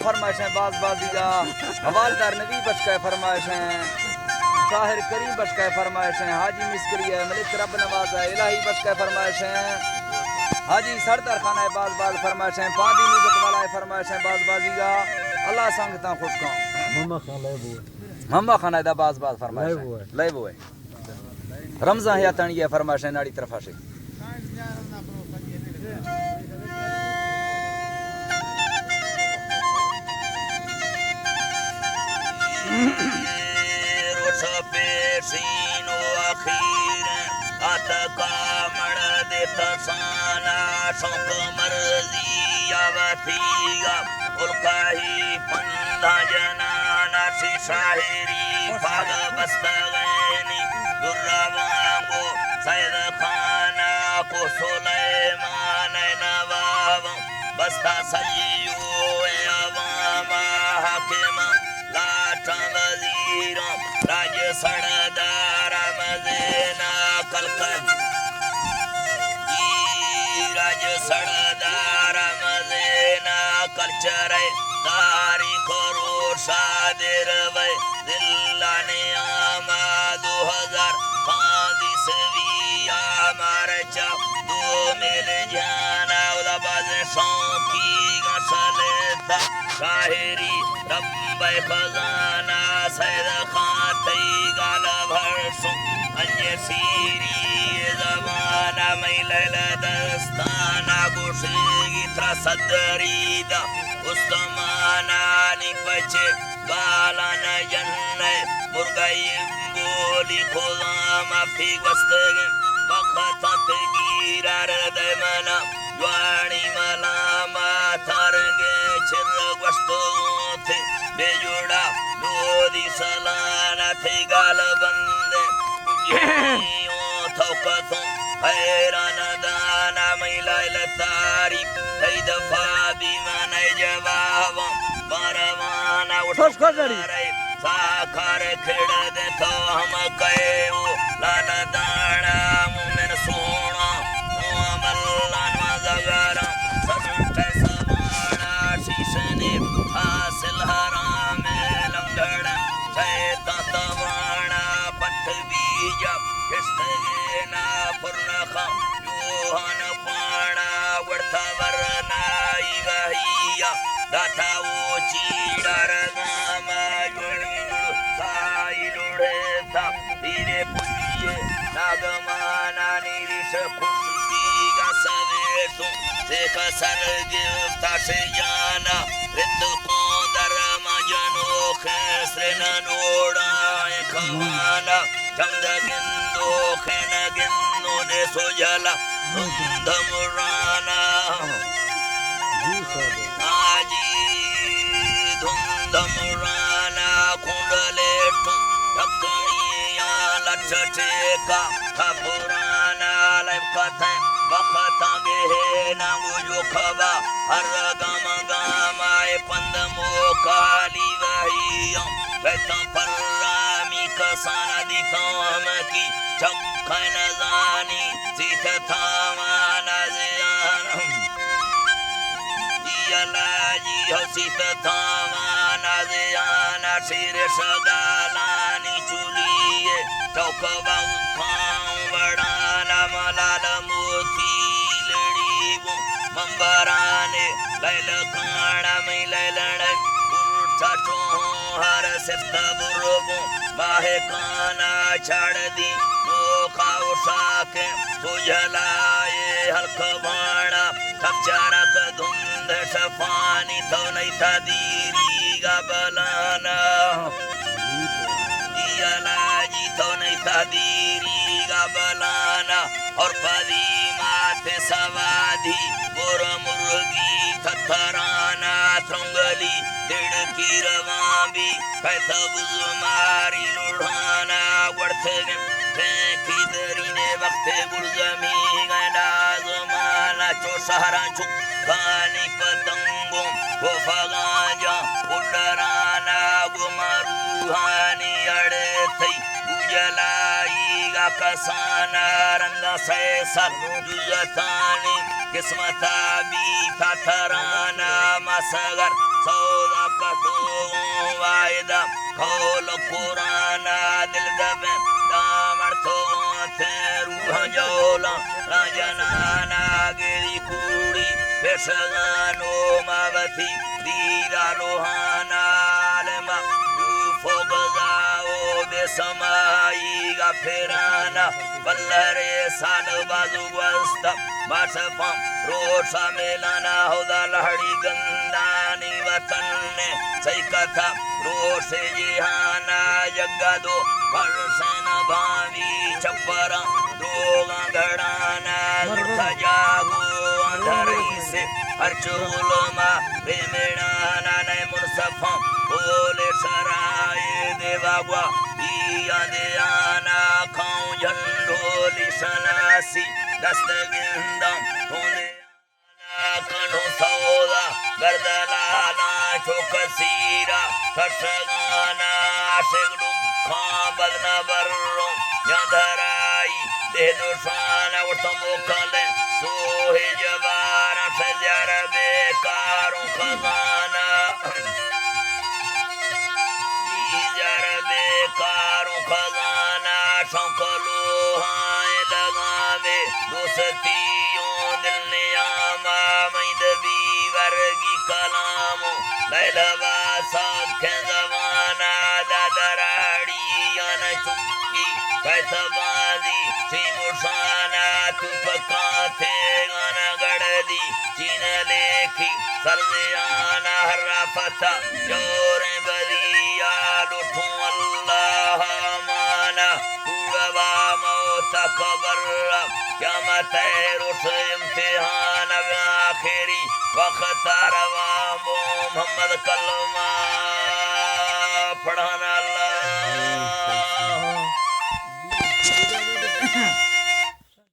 فرمائشیں باز بازیگا، حوالدار نبی بشکئے فرمائشیں، شاعر کریم بشکئے فرمائشیں، حاجی مسکری ءِ ملک رب نواز ءِ الہی بشکئے فرمائشیں، حاجی سردار خان ءِ باز باز فرمائشیں، پاندی میوزک والا ءِ فرمائشیں باز بازیگا۔ اللہ سنگتاں خوش کن۔ مما خان لیبو۔ مما خان ءِ دا باز باز فرمائشیں۔ لیبو ہے۔ لیبو ہے۔ رمضان حیاتانی ءِ فرمائشیں ناڑی طرفا شے۔ روچ پیشین و اخیر آتکا مڑ دیت سانا شوق مرضی یا وتیگا الکاہی پنداں جنانا شی شاعری پاگ بستگینی درا وانگو سید خانا کو سلیمان نواب بستا سیو عوام حاکم لاٹاں وزیراں راج سردار مزینا کلکل ای راج سردار مزینا کلچر تاریخ روشا دیر وے دلانی آما دو ہزار پانزدہ سوی آمار چا دو میل جانا اولا باز شوقی گسلتا شاعری رب خزانہ سید خان تئی گال بھرسوں انجے سیری زمانہ مئی لیل دستانہ گوشگی ترا صدری دا استمانانی پچے گالان جنہ مرگئی بولی کلام افی گوستگیں وقت ات گیرار دمنا جوانی ملامات رنگیں چر گوشتوں تھے بے جوڑا لودی سلانہ تھے گال بندے کجیوں تو کتوں حیران دانا مئی لائل تاری تئی دفا بی من جواباں باروانا اٹھ خوش خوش داری۔ ساکار کھڑ دے تو ہم کئے او لال دانا مومن سونا او ملان ما زگارا سنٹ سوانا شیشنی حاصل حرام لنگڑ شیطان توانا پٹ بیجا کشتگینا پرنخا جوہان پانا وڑتا ورنائی وحیا داتا او چیڑا رگاما جوڑی جوڑ سائی لوڑتا پیرے پلیے ناگمانانی ریش خوشی گا سویتوں سیکھ سر گفتا شجانا رتقوں در مجنو خسر ننوڑا کمانا چند گندو خن گندو دے سوجلا دھند مرانا آجی دھند مرانا کنڈلے ٹو ٹکنی یا لچٹے کا تھا پرانا لب کتھے وقت گے نہ مجھو کھبا ہر گام گام آئے پند موکالی وحیاں بیتاں پرامی کسان دیتاں ہم کی چکن زانی سیت تاوان زیان یا لاجی ہو سیت تاوان زیان شیر شگالانی چولیے ٹوک بوکاں وڑانا ملال موتی لڑی بو ممبرانے لیل کانا می لیلڑ برٹا ٹو ہر سفت بربو ماہ کانا چاڑ دی نوخا اشاکیں سجلائے ہلک بانا تب چارک دھند شفانی تو نئی تا دیری گا بلانا دیالاجی تو نئی تا دیری گا بلانا اور پدی مات سوادی مور مرگی تھترانا ترنگلی دڑکی روان بی کیت بزماری لڑھانا گوڑتگن تینکی درینے وقت گلزمی گنڈا زمانا چو شہران چو کانی پتنگوں کو فغانجاں اڈرانا گو مروحانی اڑے تئی اجلائی گا کسانا رنگا سیسر جزتانی قسمتا بیتا ترانا مسگر سودا کتو واحد قول قرآن دل دبن دامن تو تھے روح جولا جنانا گری کوڑی پیشگانو ماوتی دیدا لوہانا عالم جو فوق زاو بے سمائی غفرانا بلرے سال بازو گوستا باشفاں روشا میلانا ہدا لہڑی گندانی وطن نے سئی کتھا روش جہانا جگا دو پرسن بھاوی چپراں دروگاں گھڑانا زرتا جاگو اندھرئی سے ہرچو علماء بے میڑانا نئے منصفاں بولے سرائے دیوا گوا بیاں دیانا کھاؤں جھنڈولی شناسی دست گنداں تونے کنوں سودا گردلالاں چوک سیرا ششگانا عاشق ڈکھاں بدن بروں یا دھرائی دہ دوشان وشت موکل سوہ جباراں شجر بے کاروں خزانہ جر بے کاروں خزانہ شوق لوہائیں لگامے دوستیوں دل نیاما مند بی ورگی کلاموں لیلہ با سکھیں زمانہ دا دراڑی آن چکی کیت بازی سیموشانا تو پکاں تھے گانا گڑدی چین لیکھی سرزیانا ہر پتا جوریں بلیا لوٹوں اللہ مانا کوڑوا موت قبر قیامت روش امتحان آخری وقت رواں بو محمد کلمہ پڑھان